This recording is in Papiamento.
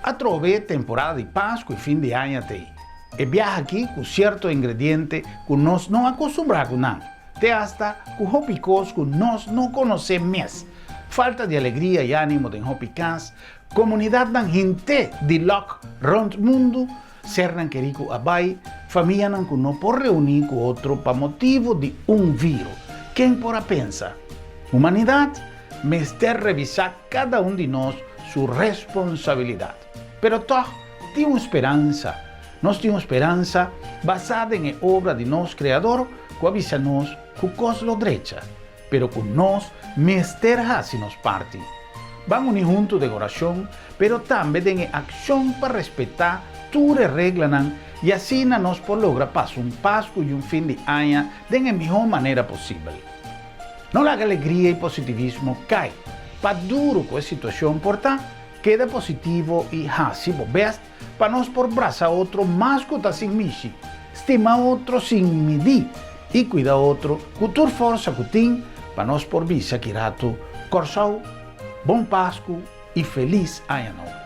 Atrobe temporada di Pasku i fin di aña t'ei. E biaha aki ku sierto ingrediente ku nos no a kustumbrá ku nan, te asta ku hopi kos ku nos no konosé mes. Falta di alegria i ánimo den hopi kas, komunidatnan hint'é di lòk rònt mundu, sernan kerí ku a bai, famianan ku no por reuní ku otro pa motibu di un viro. Ken por a pensa? Humanidat mester revisá kada un di nos su responsabilidat. Pero tòg tin un speransa. Nos tin un speransa basá den e obra di nos Kreador ku a bisa nos ku kos lo drecha, pero ku nos mester hasi nos parti. Ban uni huntu den orashon, pero tambe den e akshon pa respetá tur e reglanan i asina nos por logra pasa un Pasku i un fin di aña den e mihó manera posibel. No laga alegria i positivismo kai. Pa duru ku e situashon por ta, keda positivo i hasi bo bèst pa nos por brasa otro mas ku ta sin mishi, stima otro sin midí i kuida otro ku tur forsa ku tin pa nos por bisa ki ratu, Kòrsou, Bon Pasku i Felis Aña Nobo!